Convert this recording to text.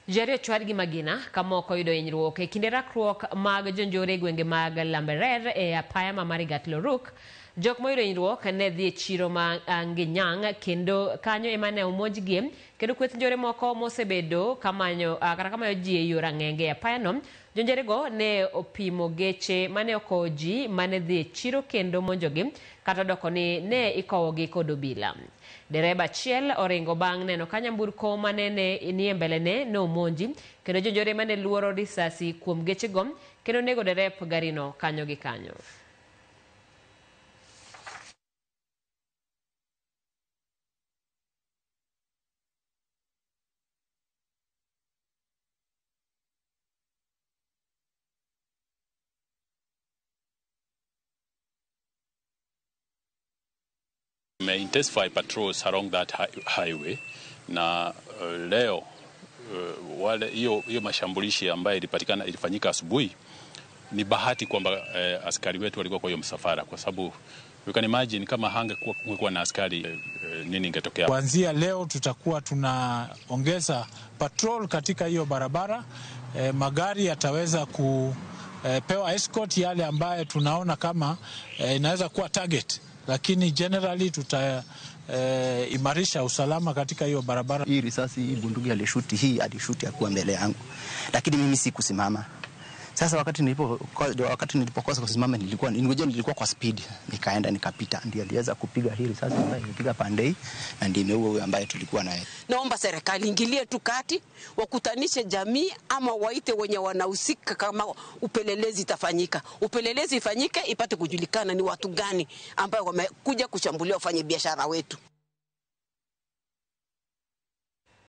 Ji ariyo ochwad gi magina ka moko oyudo hinyruok e kinde rakruok mag jonjore e gwenge mag Lamberer e apaya ma Marigat Loruk. Jok moyudo hinyruok ne dhi e chiro ma Nginyang kendo kanyo ema ne omonjgie kendo kweth njore moko mosebedo kamanyo kata kamayo ji e yor ang'enge e apayano. Jonjorego ne opimo geche mane okowo ji mane dhi e chiro kendo monjogi kata odoko ni ne ikowogi kod obila. Dereba achiel oringo bang' neno ka nyamburko mane ne nie mbelene ne omonji kendo jonjore mane luoro risasi kuom gechego kendo nego derep garino kanyo gi kanyo. May intensify patrols along that highway na leo wale hiyo mashambulishi ambayo ilipatikana ilifanyika asubuhi. Ni bahati kwamba askari wetu walikuwa kwa hiyo msafara, kwa sababu you can imagine kama hangekuwa na askari nini ingetokea. Kuanzia leo tutakuwa tunaongeza patrol katika hiyo barabara. Magari yataweza kupewa escort yale ambayo tunaona kama inaweza kuwa target, lakini generally tutaimarisha usalama katika hiyo barabara. Hii risasi, hii bunduki alishuti, hii alishuti akiwa mbele yangu, lakini mimi sikusimama. Sasa wakati nilipokosa kusimama nilikuwa kwa speed, nikaenda nikapita, ndiye aliweza kupiga hii risasi ambayo ilipiga pande na ndiye imeua huyo ambaye tulikuwa naye. Naomba serikali ingilie tu kati, wakutanishe jamii ama waite wenye wanahusika, kama upelelezi itafanyika. Upelelezi ifanyike ipate kujulikana ni watu gani ambao wamekuja kushambulia wafanya biashara wetu.